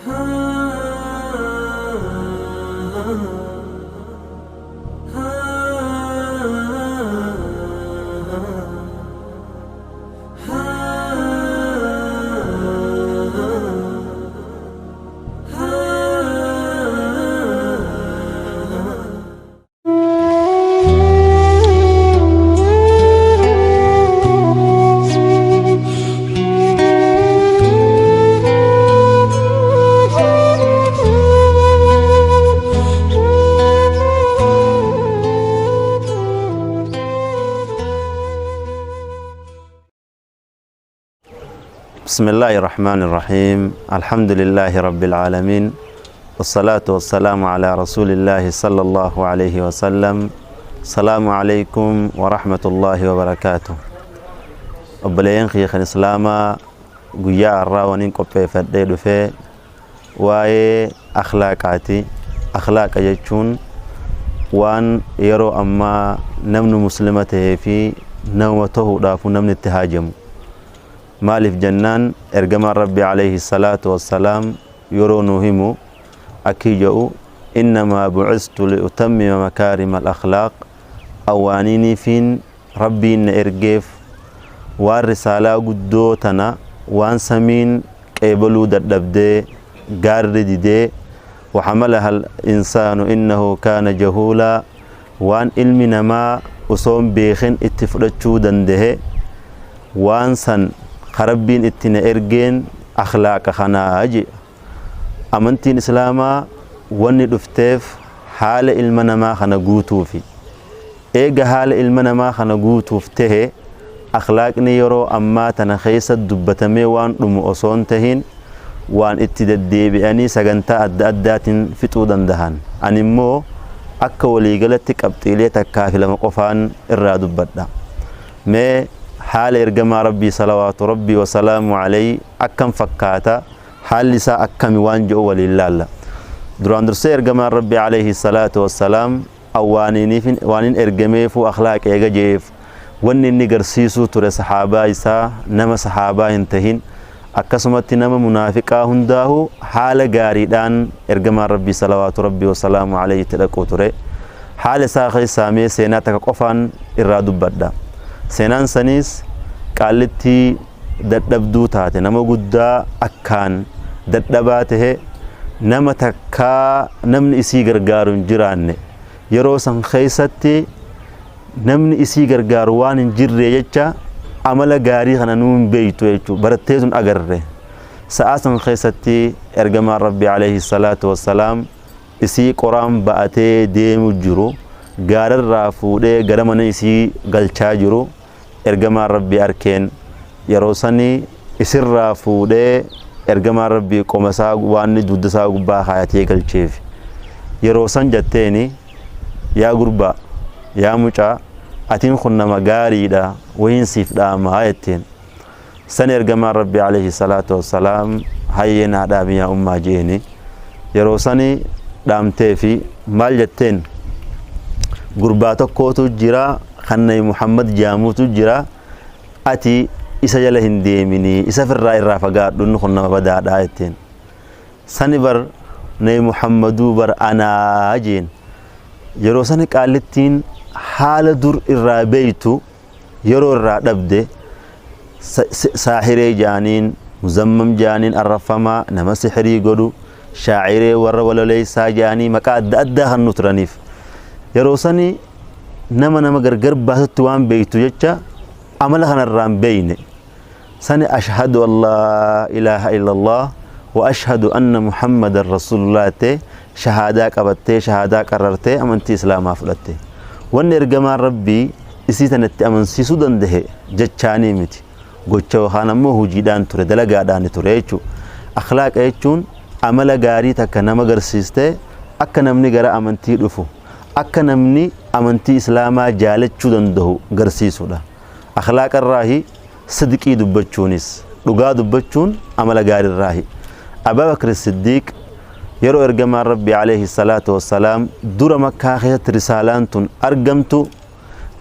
بسم الله الرحمن الرحيم. الحمد لله رب العالمين، والصلاة والسلام على رسول الله صلى الله عليه وسلم. السلام عليكم ورحمة الله وبركاته. Obboleeyyan kiyya kan Islaamaa, guyyaa har'aa waniin qopheeffadhee dhufee waa'ee akhlaaqaati. Akhlaaqa jechuun waan yeroo ammaa namni Muslima tahee fi nama tahuudhaafu namni itti haajamu. Maaliif jennaan, ergamaan Rabbi alayhi salaatu wassalaam yeroo nu himu akki jedhu: "Innamaa bu'istu liutammima makaarima al-akhlaaq." Awwaaniiniifiin Rabbiin na ergeef waan risaalaa guddoo tana, waan samiin qeebaluu dadhabdee, gaarri didee, "وحملها الإنسان إنه كان جهولا", waan ilmi namaa osoon beekin itti fudhachuu dandahe, waan san Rabbiin itti na ergeen akhlaaqa kanaa je. Amantiin Islaamaa wanni dhufteef haala ilma namaa kana guutuufi. Eega haala ilma namaa kana guutuuf tahe, akhlaaqni yeroo ammaa tana keessa dubbatamee waan dhumu osoon tahin, waan itti deddeebi'anii sagantaa adda addaatiin fixuu dandahan. Ani immoo akka waliigalatti qabxiilee takkaa fi lama qofaan irraa dubbadha. Mee haala ergamaa Rabbii salawaatu Rabbii wasalaamu alayhi akkam fakkaata, haalli isaa akkami waan jedhu waliin laalla. Duraan dursee ergamaan Rabbii alayhi salaatu wassalaam waanin ergameefuu akhlaaq eega je'eef, wanni inni garsiisuu ture sahaabaa isaa, nama sahaabaa hin tahin, akkasumatti nama munaafiqaa hundaahu haala gaariidhaan ergamaan Rabbii salawaatu Rabbii wasalaamu alayhi itti dhaquu ture. Haala isaa keessaa mee seenaa takka qofaan irraa dubbadha. Seenaan saniis qaallittii dadhabduu taate, nama guddaa akkaan dadhabaa tahe, nama takkaa namni isii gargaaru hin jiraanne. Yeroo san keessatti namni isii gargaaru waan hin jirre jecha, amala gaarii kana nuu hin beeytu jechuu barattee sun agarre. Sa'aa san keessatti ergamaan Rabbii alayhi salaatu wassalaam isii qoraan ba'atee deemu jiru, gaararraa fuudhee gara mana isii galchaa jiru ergamaan Rabbii arkeen. Yeroo sanii isirraa fuudhee ergamaan Rabbii qoma isaa waan inni dugda isaa gubbaa kaayatee galcheef. Yeroo san jetteeni: "Yaa gurbaa, yaa mucaa, atiin kun nama gaariidha, wahiin siif dhaamaa," jetteen. San ergamaan Rabbii alayhi salaatu wassalaam, "Hayyee, naa dhaami yaa ummaa," jeeni. Yeroo sani dhaamtee fi maal jetteen? "Gurbaa tokkootu jira, kan Nabi Muhammad jaamuutu jira. Ati isa jala hin deeminii, isa firraa irraa fagaadhu, inni kun nama badaadha," jetteen. Sani bar Nabi Muhammaduu bar anaa jeen. Yeroo sani qaallittiin haala dur irraa beeytu yeroo irraa dhabde, saahiree jaaniin, muzammam jaaniin, arrafamaa, nama sihirii godhu, shaaciree, warra walaleessaa jaanii maqaa adda addaa kan nu turaniif. Yeroo sani nama gargar baasutti waan beeytu jecha, amala kanarraa hin beeyne. Sani "أشهد أن لا إله إلا الله وأشهد أن محمدا رسول الله" jettee shahaadaa qabattee, shahaadaa qarrartee, amantii Islaamaa fudhatte. Wanni ergamaan Rabbii isii tanatti amansiisuu dandahe jechaanii miti, gocha yookaan ammoo hojiidhaan ture, dalagaadhaan ture jechuudha. Akhlaaqa jechuun amala gaarii takka nama garsiistee akka namni gara amantii dhufu, akka namni amantii Islaamaa jaalachuu danda'u garsiisuudha. Akhlaaqa irraahi sidqii dubbachuunis, dhugaa dubbachuun amala gaariirraahi. Abaa Bakr Siddiiq yeroo ergamaan Rabbi alayhi salaatu wassalaam dura Makkaa keessatti risaalaan tun argamtu,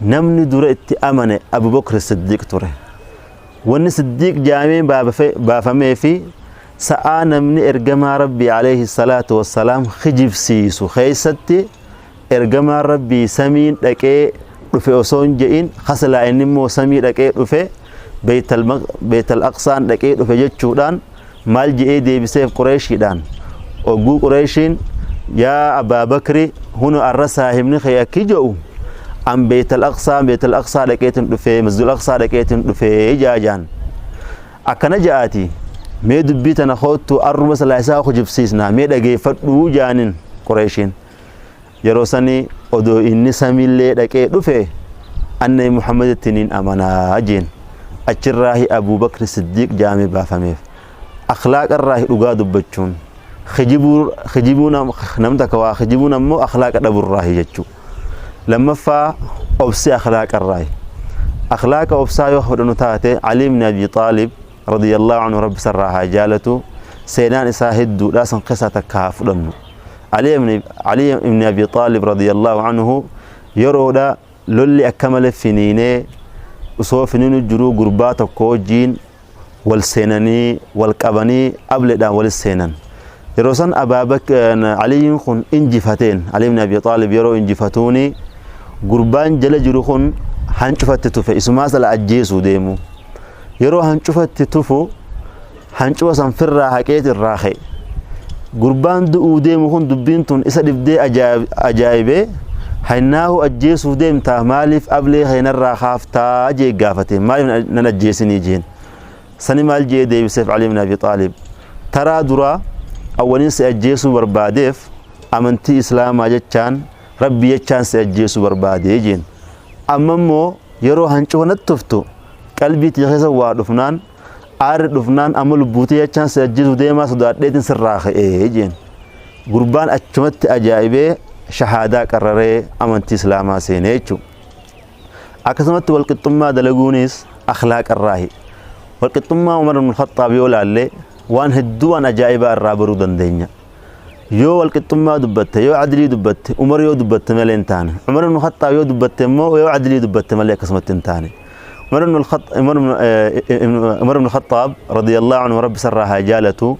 namni dura itti amane Abu Bakr Siddiiq ture. Wanni Siddiiq jaamee baafamee fi Sa'aa namni ergamaa Rabbii alayhi salaatu wassalaam kijibsiisu keessatti, ergamaan Rabbii samiin dhaqee dhufe osoo hin je'in, kasilaa inni immoo samii dhaqee dhufe, Beeytal Aqsaan dhaqee dhufe jechuudhaan maal je'ee deebiseef Qureeshiidhaan? Ogguu Qureeshiin, "Yaa Abaa Bakri, hunu arra saahibni kee akki je'u, an Beeytal Aqsaa dhaqeetin dhufe, Masjidul Aqsaa dhaqeetin dhufe," jaajaan. Akkana ja'aati, "Mee dubbii tana koottu, arruma silaa isaa kijibsiisnaa, mee dhageeffadhuu," jaanin Qureeshiin. Yeroo sanii, "Odoo inni samiillee dhaqee dhufe, annabi Muhammaditti nin amanaa," jeen. Achirraahi Abuu Bakri Siddiiq jaamee baafameef. Akhlaaqarraahi dhugaa dubbachuun, kijibuu nam takka waa kijibuun ammoo akhlaaqa dhaburraahi jechuu. Lammaffaa, obsi akhlaaqarraahi. Akhlaaqa obsaa yoo fudhannu taate, Ali ibn Abi Xaalib radiyallahu anhu, Rabbi sarraa haa jaalatu, seenaan isaa hedduudha, san keessaa takka haa fudhannu. Ali ibn Abi Xaalib radiyallahu anhu yeroodha lolli akka malee finiinee, osoo finiinu jiruu gurbaa tokko wajjiin wal seenanii, wal qabanii, ableedhaan wal seenan. Yeroo san Abaabak Aliyin kun injifateen. Ali ibn Abi Xaalib yeroo injifatuuni, gurbaan jala jiru kun hancufatti tufe, isumaa sala ajjeesuu deemu. Yeroo hancufatti tufu, hancufa san firraa haqeet irraa ka'e. Gurbaan du'uu deemu kun dubbiin tun isa dhibdee ajaa'ibee, "Haynaahu ajjeesuu deemtaa, maaliif ablee keenarraa kaaftaa?" jee gaafate. "Maaliif nan ajjeesinii?" jeen. Sani maal jee deebiseef Ali ibn Abi Xaalib? "Taraa duraa awwaliin si ajjeesuu barbaadeef amantii Islaamaa jechaan, Rabbi jechaan si ajjeesuu barbaadee," jeen. "Amma immoo yeroo hancufa natti tuftu, qalbii tiyya keessa waa dhufnaan, aarri dhufnaan, amma lubbuutii jechaan si ajjeesuu deemaa sodaadheetiin sirraa ka'ee," jeen. Gurbaan achumatti ajaa'ibee shahaadaa qarraree amantii Islaamaa seenee jechuudha. Akkasumatti walqixxummaa dalaguunis akhlaaqarraahi. Walqixxummaa Umar ibn Khattaab yoo laalle, waan hedduu, waan ajaa'ibaa irraa baruu dandeenya. Yoo walqixxummaa dubbatte, yoo adlii dubbatte, Umar yoo dubbatte malee hin taane. Umar ibn Khattaab yoo dubbatte immoo, yoo adlii dubbatte malee akkasumatti hin taane. Umar ibn Khattaab radiyallahu anhu, Rabbi sarraa haa jaalatu,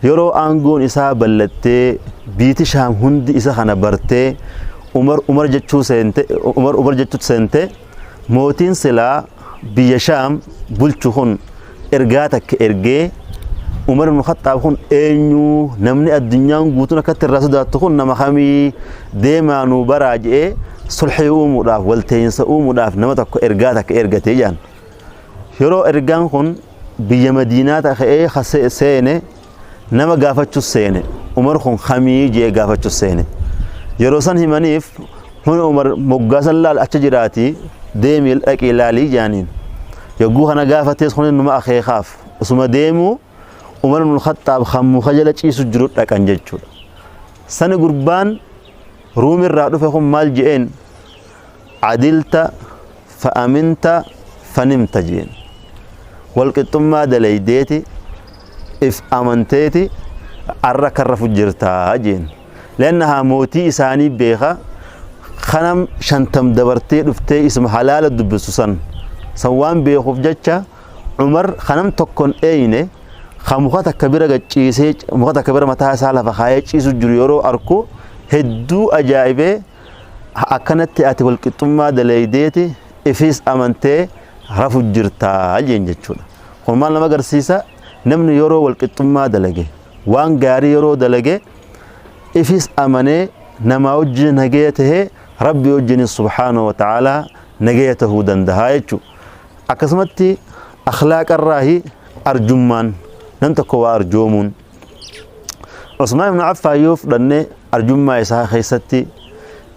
yeroo aangoon isaa ballattee, biiti Shaam hundi isa kana bartee, Umar Umar jechuu seente, Umar Umar jechuutti seente, mootiin silaa biyya Shaam bulchu kun ergaa takka ergee, "Umar ibn Khattaab kun eenyu? Namni addunyaan guutuun akkatti irraa sodaattu kun nama kamii? Deemaa nuu baraa," je'ee sulhii uumuudhaaf, walteensa uumuudhaaf nama tokko ergaa takka ergatee jaan. Yeroo ergaan kun biyya Madiinaa ta'ee seene, nama gaafachuu seene. "Umar kun kamii?" jee gaafachuu seene. Yeroo san himaniif, "Hun Umar moggaasan laal achi jiraati, deemii dhaqii laalii," jaaniin. Yogguu kana gaafatees, kun numa akeekaaf osuma deemuu, Umar ibn Khattaab kan muka jala ciisu jiru dhaqan jechuudha. Sani gurbaan Ruumirraa dhufe kun maal je'een? "Adilta fa'aminta fanimta," jeen. "Walqixxummaa dalaydeeti, if amanteeti, arra karra fujjirtaa," jeen. Leennahaa mootii isaanii beeka kanam 50 dabartee dhuftee isuma halaala dubbisu san waan beekuuf jecha, Umar kanam tokkon eeyne kan muka takka bira gacciisee, muka takka bira mataa isaa lafa kaayee ciisu jiru yeroo arku hedduu ajaa'ibee, "Akkanatti ati walqixxummaa dalaydeeti, ifis amantee rafu jirtaa," jeen jechuudha. Kun maal nama agarsiisa? Namni yeroo walqixxummaa dalage, waan gaarii yeroo dalage, ifis amanee, namaa wajjin nagaya tahee, Rabbi wajjin subhaanahu wa ta'aalaa nagaya tahuu danda'a jechuudha. Akkasumatti akhlaaqarraahi arjummaan, nam tokko waa arjoomuun. Usmaan ibn Affaan yoo fudhanne, arjummaa isaa keessatti,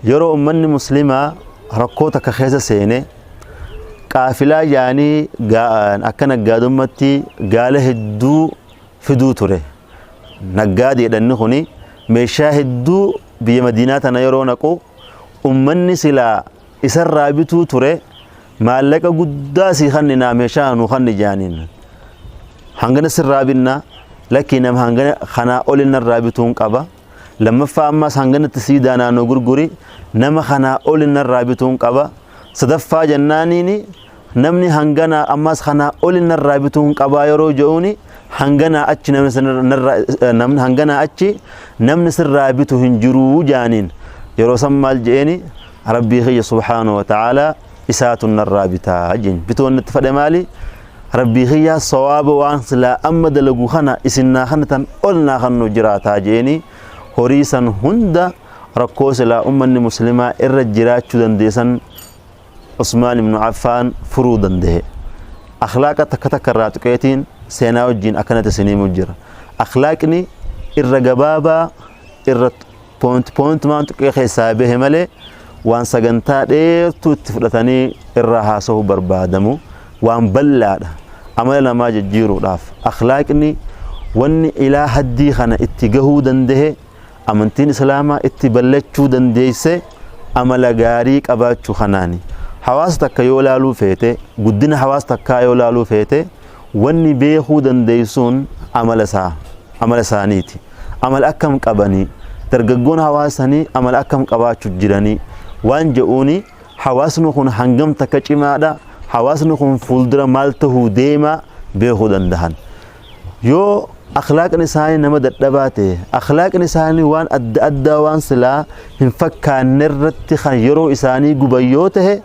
yeroo ummanni Muslimaa rakkoo takka keessa seene, qaafilaa jaanii akka naggaadummaatti gaala hedduu fiduu ture. Naggaadee dhanni kuni meeshaa hedduu biyya Madiinaa tana yeroo naqu, ummanni silaa isarraa bituu ture, "Maallaqa guddaa sii kanninaa, meeshaa nu kanni," jaaniin. "Hangana sirraa binnaa." "Lakkii, nama hangana kanaa olin narraa bituun qaba." Lammaffaa, "Ammas hanganatti sii daanaa gurguri." "Nama kanaa olin narraa bituun qaba." Sadaffaa jennaaniini, "Namni hangana ammas kanaa olin narraa bituun qabaa," yeroo je'uuni Hanganaa achi namni hanganaa achi namni sirraa bitu hin jiruu jaaniin. Yeroo san maal je'eeni? Rabbii kiyya subhaanahu wa ta'aalaa isaatu narraa bitaa jeen. Bituu wanni itti fedhe maali? Rabbii kiyyaa sawaaba waan silaa amma dalagu kana isin naa kennitan ol naa kennu jiraataa je'eeni. Horii san hunda rakkoo silaa ummanni muslimaa irra jiraachuu dandeessan Usmaan ibnu Affaan furuu dandahe. Akhlaaqa takka takka irraa tuqeetiin seenaa wajjiin akkanatti isin himu jira. Akhlaaqni irra gabaabaa irra point point maan tuqee keessaa bahe malee waan sagantaa dheertuu itti fudhatanii irraa haasa'uu barbaadamu waan bal'aadha. Amala namaa jijjiiruudhaaf akhlaaqni wanni ilaa haddii kana itti gahuu dandahe, amantiin islaamaa itti ballachuu dandeesse, amala gaarii qabaachuu kanaani. Hawaasa takka yoo laaluu feete, guddina hawaasa takkaa yoo laaluu feete, wanni beekuu dandeessuun amala isaa, amala isaaniiti. Amala akkam qabanii, dargaggoon hawaasanii amala akkam qabaachuu jiranii waan je'uuni, hawaasni kun hangam takka cimaadha, hawaasni kun fuuldura maal tahuu deema beekuu dandahan. Yoo akhlaaqni isaanii nama dadhabaa ta'e, akhlaaqni isaanii waan adda addaa waan silaa hin fakkaanne irratti kan yeroo isaanii guban yoo ta'e,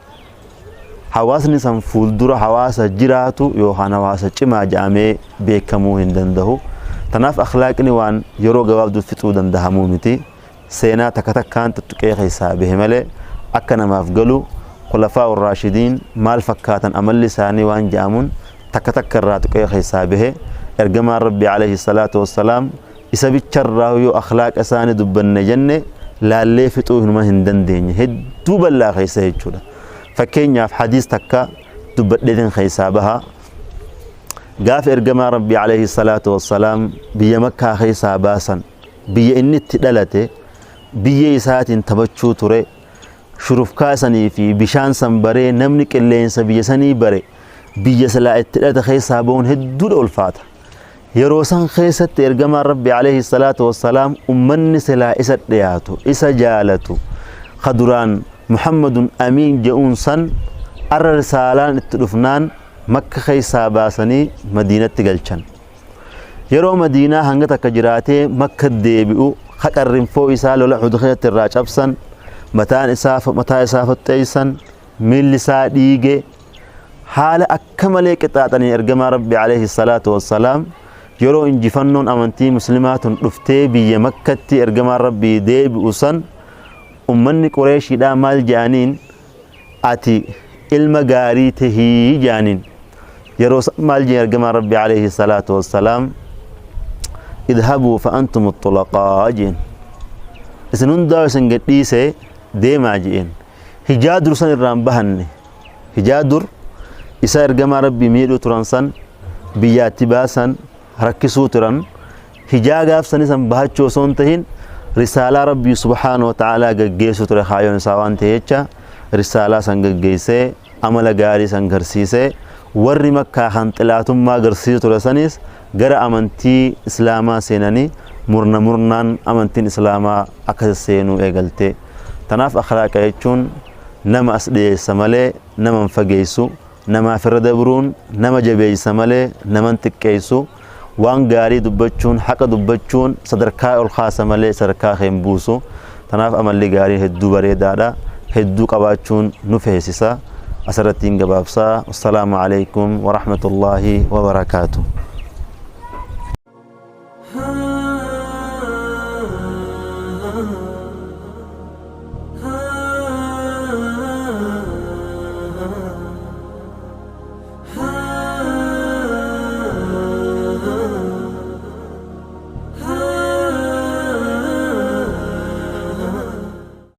hawaasni san fuuldura hawaasa jiraatu yookaan hawaasa cimaa jedhamee beekamuu hin danda'u. Tanaaf akhlaaqni waan yeroo gabaabduu fixuu dandahamuu miti. Seenaa takka takkaan tuttuqee keessaa bahe malee akka namaaf galu, khulafaa raashidiin maal fakkaatan, amalli isaanii waan jedhamuun takka takka irraa tuqee keessaa bahe. Ergamaan Rabbi alayhi salaatu wassalaam isa bicharraa yoo akhlaaqa isaanii dubbanne jenne laallee fixuu hinuma hin dandeenye, hedduu bal'aa keessa jechuudha. Fakkeenyaaf hadiis takka dubbadheetiin keessaa baha. Gaafa ergamaa Rabbi alayhi salaatu wassalaam biyya Makkaa keessaa baasan, biyya inni itti dhalate, biyya isaatiin taphachuu ture, shurufkaa sanii fi bishaan san baree, namni qilleensa biyya sanii bare, biyya silaa itti dhalate keessaa bahuun hedduudha ulfaata. Yeroo san keessatti ergamaan Rabbi alayhi salaatu wassalaam ummanni silaa isa dhiyaatu, isa jaalatu, ka duraan Muhammadun Amiin je'uun san, arra risaalaan itti dhufnaan Makka keessaa baasanii Madiinatti galchan. Yeroo Madiinaa hanga takka jiraatee Makka deebi'u, haqarrinfoo isaa lola Uhud keessatti irraa cabsan, mataan isaa mataa isaa foxxeessan, miilli isaa dhiige, haala akka malee qixaaxanii ergamaa Rabbi alayhi salaatu wassalaam yeroo injifannoon amantii muslimaa tun dhuftee biyya Makkatti ergamaan Rabbii deebi'u san, ummanni Qureeshiidhaa maal je'aniin? Ati ilma gaarii tahii je'aniin. Yeroo san maal jeen ergamaan Rabbi alayhi salaatu wassalaam? Idhabuu fa antum xulaqaa jeen. Isin hundaa isin gadhiisee deemaa jeen. Hijaa dur san irraan bahanne, hijaa dur isa ergamaa Rabbii miidhuu turan san, biyyaatti baasan, rakkisuu turan, hijaa gaafsanii san bahachuu osoo hin tahin risaalaa Rabbii subhaanahu wa ta'aalaa gaggeessuu ture kaayoon isaa. Waan ta'e jecha risaalaa san gaggeessee, amala gaarii san garsiisee, warri Makkaa kan xilaatummaa garsiisuu ture sanis gara amantii islaamaa seenanii, murna murnaan amantiin islaamaa akka seenuu eegalte. Tanaaf akhlaaqa jechuun nama as dhiyeessa malee nama hin fageessu, namaaf irra dabruun nama jabeessa malee nama hin xiqqeessu, waan gaarii dubbachuun, haqa dubbachuun sadarkaa ol kaasa malee sadarkaa kee hin buusu. Tanaaf amalli gaarii hedduu bareedaadha, hedduu qabaachuun nu feesisa. Asirratti hin gabaabsaa. Assalaamu alaikum warahmatullaahi wabarakaatu.